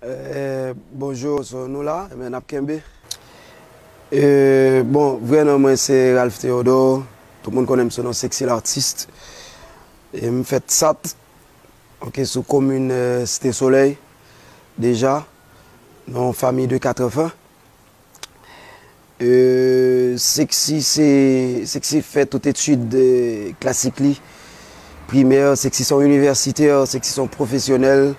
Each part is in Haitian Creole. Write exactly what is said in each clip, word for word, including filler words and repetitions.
Eh, bonjou, so nou la, men n ap kenbe. Eh, bon, vrè non mwen se Ralph Théodore. Tout moun konnen m sou non Sexy L'artiste. E m fèt Sat, ok, sou komin, eh, Site Solèy, deja, nan yon fanmi de katreven. Euh, Sexy, se, Sexy fè tout etid, euh, klasik li, primè. Sexy se yon inivèsitè, Sexy se yon pwofesyonèl.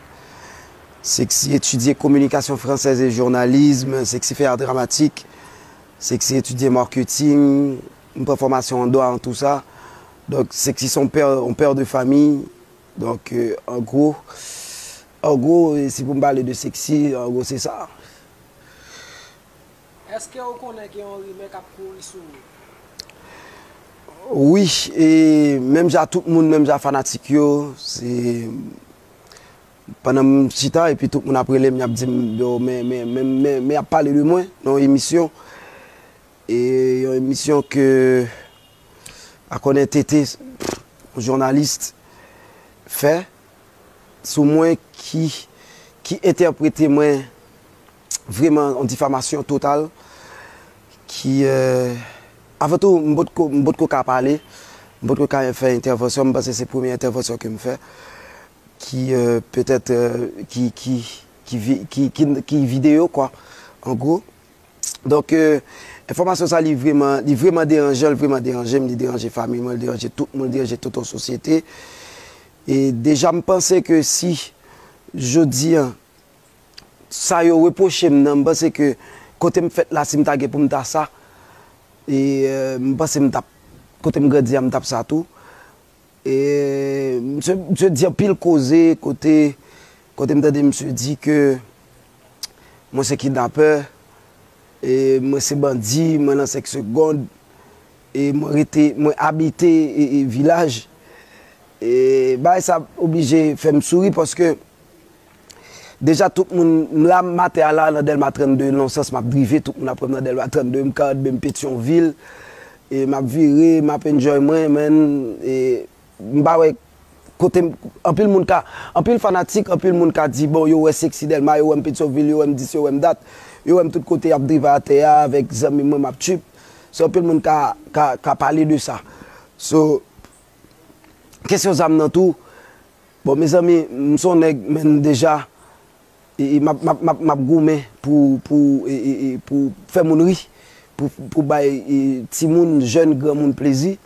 Sexy etidye communication française et journalisme, Sexy fè art dramatique, Sexy etidye marketing, m pran fòmasyon an dwa, an tou sa. Donk, Sexy se yon pè, yon pè de fanmi. Donk, euh, an gwo, an gwo, si pou m pale de Sexy, an gwo, se sa. Èske ou konnen gen yon rimè k ap kouri sou ou? Wi, e menm jan tout moun, menm jan fanatik yo, se pandan m chita epi tout moun ap rele m, y ap di m, yo, men, men, men, men, men y ap pale de mwen nan yon emisyon. E yon emisyon ke a konnen T T, yon jounalis, fè sou mwen ki, ki entèprete mwen vrèman an difamasyon total, ki, euh, avan tou, m potko, m potko ka pale, m potko ka fè entèvansyon, m panse se premye entèvansyon ke m fè, ki, euh, petèt, euh, ki, ki, ki, vi- ki, ki, ki videyo, kwa, an gwo. Donk, euh, enfòmasyon sa, li vrèman, li vrèman deranjan, li vrèman deranje m, li deranje fanmi mwen, li deranje tout moun, li deranje tout yon sosyete. E deja, m panse ke si jodi a, sa yo repwoche m nan, m panse ke kote m fèt la, si m ta gen pou m ta sa, e, euh, m panse m t ap, kote m grandi a, m t ap sa tou. E misye, misye di anpil koze, kote, kote m tande misye di ke mwen se kidnapè, e mwen se bandi, mwen nan senk segond, e mwen rete, mwen abite e, e vilaj. E bagay sa oblije fè m souri paske deja tout moun, m la, m atè a la, nan Dèlma trannde, nan yon sans m ap drive, tout moun ap wè m nan Dèlma trannde, m Kanadbe, m Petyonvil, e m ap vire, m ap enjoy mwen, man, e m pa wè kote m, anpil moun ka, anpil fanatik, anpil moun ka di, bon, yo wè Sexy Dèlma, yo wè m Petyonvil, yo wè m dis, yo wè m dat, yo wè m tout kote, y ap drive atè a, avèk zanmi mwen, m ap trip. So, anpil moun ka, ka, ka pale de sa. So, kesyon zam nan tou, bon, mezanmi, m se yon nèg, men deja, e, e, m ap, m ap, m ap, m ap goumen pou, pou, e, e, e, pou fè moun ri, pou, pou bay, e, timoun, jèn, granmoun plezi.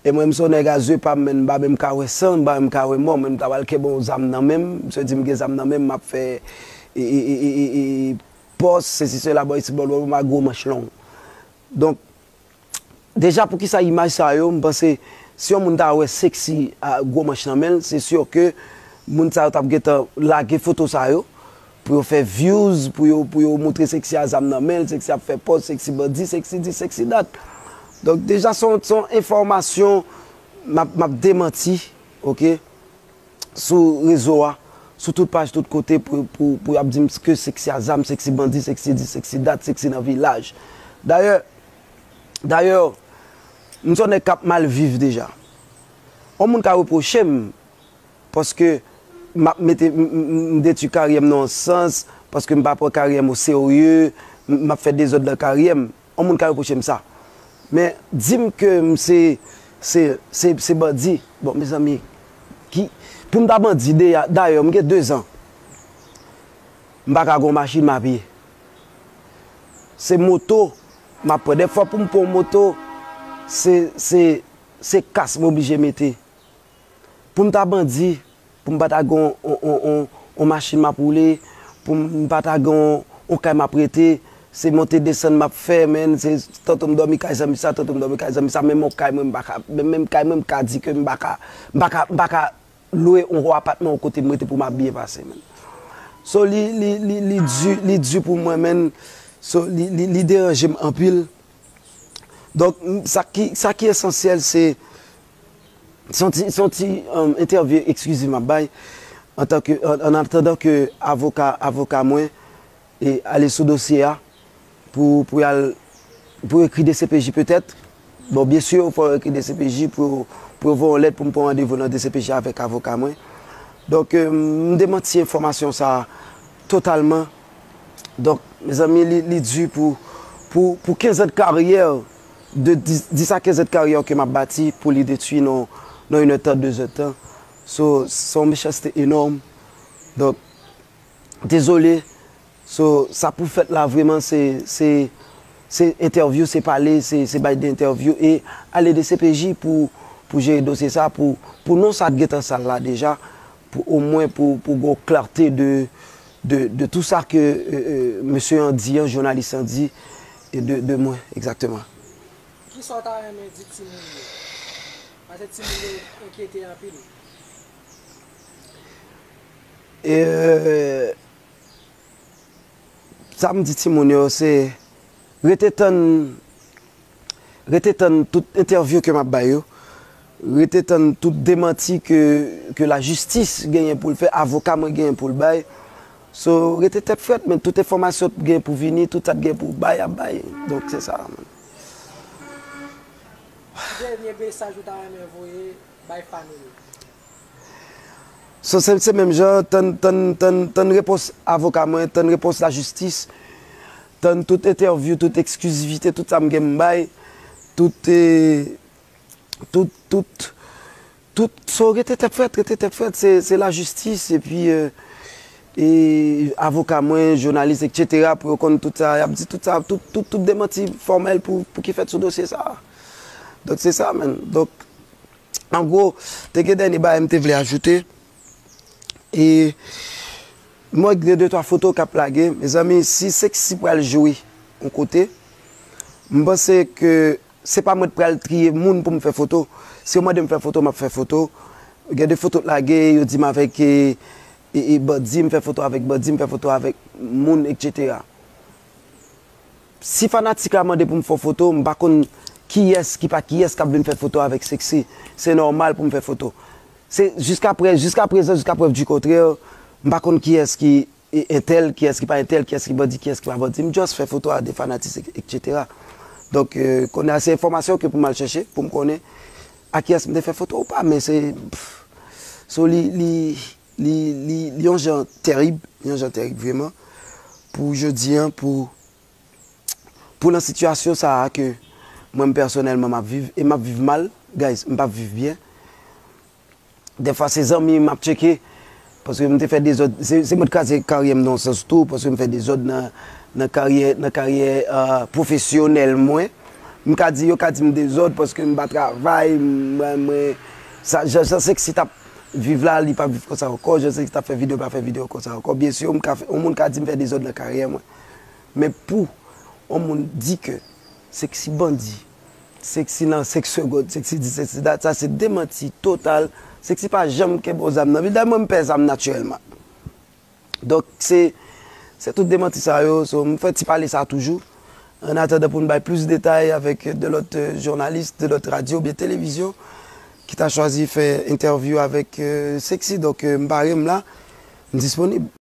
E mwen, m se yon nèg a zye pa m, men m pa menm ka wè san, m pa menm ka wè mò, men m ta pral kenbe yon zam nan men m, misye di m gen zam nan men m, m ap fè, e, e, pòs, sesi sela, bò isi, bò lòt, m a gwo manch long. Donk, deja, poukisa imaj sa yo, m panse, si yon moun ta wè Sexy a gwo manch nan men l, se si ke moun sa yo t ap gentan lage foto sa yo, pou yo fè views, pou yo, pou yo montre Sexy a zam nan men l, Sexy ap fè pòz, Sexy bandi, Sexy dis, Sexy dat. Donk, deja, se yon, se yon enfòmasyon m ap, m ap demanti, ok, sou rezo a, sou tout paj, tout kote, pou, pou, pou y ap di m ke Sexy a zam, Sexy bandi, Sexy dis, Sexy dat, Sexy nan vilaj. Dayè, dayè, m se yon nèg k ap mal viv deja. Yon moun ka repwoche m, paske m ap mete, m, m, m, m detwi karyè m nan yon sans, paske m pa pran karyè m oserye, m, m ap fè dezòd nan karyè m. Yon moun ka repwoche m sa. Men, di m ke m se, se, se, se bandi. Bon, mezanmi, ki, pou m ta bandi, deya-, dayè, m gen de zan. M pa ka gen yon machin, m a pye. Se moto, m ap pran. Dèfwa, pou m pran yon moto, se, se, se kas m oblije mete. Pou m ta bandi, pou m pa ta gen yon, yon, yon, yon, yon machin m ap woule, pou m pa ta gen yon, yon kay m ap rete, se monte desann m ap fè, men, se tanto m dòmi kay zanmi sa, tanto m dòmi kay zanmi sa, menm yon kay mwen, m pa ka, menm, menm kay mwen, m ka di ke m pa ka, m pa ka, m pa ka lwe yon gwo apatman yon kote m rete pou m ap byen pase, men. So, li, li, li, li di, li di pou mwen, men. So, li, li, li deranje m anpil. Donk, m, sa ki, sa ki esansyèl, se, se yon ti, se yon ti, um, entèvyou eksklizif m ap bay, antanke, an, an atandan ke avoka, avoka mwen, e, ale sou dosye a, pou, pou y al, pou ekri D C P J petèt. Bon, byen si, fò yo ekri D C P J pou, pou yo voye yon lèt pou m pran randevou nan D C P J avèk avoka mwen. Donk, euh, m demanti enfòmasyon sa a totalman. Donk, mezanmi, li, li di pou, pou, pou kenz an de karyè, de dis, dis a kenz an de karyè ke m ap bati, pou li detwi nan, nan inèdtan, dezèdtan. So, se yon mechanste enòm. Donk, dezole. So, sa pou fèt la, vrèman, se, se, se entèvyou, se pale, se, se bay de entèvyou e ale de C P J pou, pou jere dosye sa, pou, pou non sa t gentan sal la deja, pou omwen pou, pou gon klète de, de, de tou sa ke, euh, euh, mesye an di an, jounalis an di, e de, de mwen, egzakteman. Kisa w ta renmen di timoun yo? Paske timoun yo enkyete anpil. E, euh, sa m di timoun yo, se rete tann, rete tann tout entèvyou ke m ap bay yo. Rete tann tout demanti ke, ke lajistis genyen pou l fè, avoka mwen genyen pou l bay. So, rete tèt frèt, men tout enfòmasyon k gen pou vini, tout sa k gen pou bay, ap bay. Donk, se sa, man. Ki dènye mesaj ou ta renmen voye bay fan ou yo? So, se, se menm jan, tann, tann, tann, tann repons avoka mwen, tann repons lajistis, tann tout entèvyou, tout eksklizivite, tout sa m gen m bay, tout, eh, tout, tout, tout, so, rete tèt frèt, rete tèt frèt, se, se lajistis, epi, eh, e avoka mwen, jounalis, etsetera, pou yo konn tout sa, y ap di tout sa, tout, tout, tout demanti fòmèl pou, pou ki fèt sou dosye sa a. Donk, se sa, man. Donk, an gwo, te gen dènye bagay m te vle ajoute. E mwen gen de twa foto k ap lage. Mezanmi, si Sexy pral jwe yon kote, m panse ke se pa mwen k pral triye moun pou m fè foto. Si yo mande m fè foto, m ap fè foto. Gen de foto k lage, yo di m avèk, e, e, e bandi, m fè foto avèk bandi, m fè foto avèk moun, etsetera. Si fanatik la mande pou m fè foto, m pa konn kiyès ki pa kiyès k ap vin fè foto avèk Sexy. Se nòmal pou m fè foto. Se jiskaprè, jiskaprezan, jiska prèv di kontrè, m pa konn kiyès ki e, entèl, kiyès ki pa entèl, kiyès ki bandi, kiyès ki pa bandi. M just fè foto a de fanatik, etsetera. Donk, eh, kounye a se enfòmasyon ke pou m al chèche, pou m konnen a kiyès m te fè foto ou pa, men se, pff, so li, li, li, li, li yon jan tèrib, yon jan tèrib vrèman, pou jodi a, pou, pou nan sitiyasyon sa a ke mwen m pèsonèlman m ap viv, e m ap viv mal, guys, m p ap viv byen. Dèfwa se zanmi m ap tcheke, paske m te fè dezòd, se, se mwen t kraze karyè m nan yon sans tou, paske m fè dezòd nan, nan karyè, nan karyè, ah, pwofesyonèl mwen. M ka di, yo ka di m dezòd paske m pa travay, m, mwen, mwen, sa, jan, jan Sexy t ap viv la, li p ap viv konsa ankò, jan Sexy t ap fè videyo, pa fè videyo konsa ankò. Byen si, m ka fè, yon moun ka di m fè dezòd nan karyè mwen. Men pou yon moun di ke Sexy bandi, Sexy nan, Sexy segond, Sexy dis, Sexy dat, sa se demanti total. Sexy pa janm kenbe yon zam nan men l. Dayè mwen, m pè zam natirèlman. Donk, se, se tout demanti sa yo. So, m fè ti pale sa toujou. An atandan pou n bay plis detay avèk de lòt, euh, jounalis, de lòt radyo oubyen televizyon ki ta chwazi fè entèvyou avèk, euh, Sexy. Donk, euh, m pare, m la, m disponib.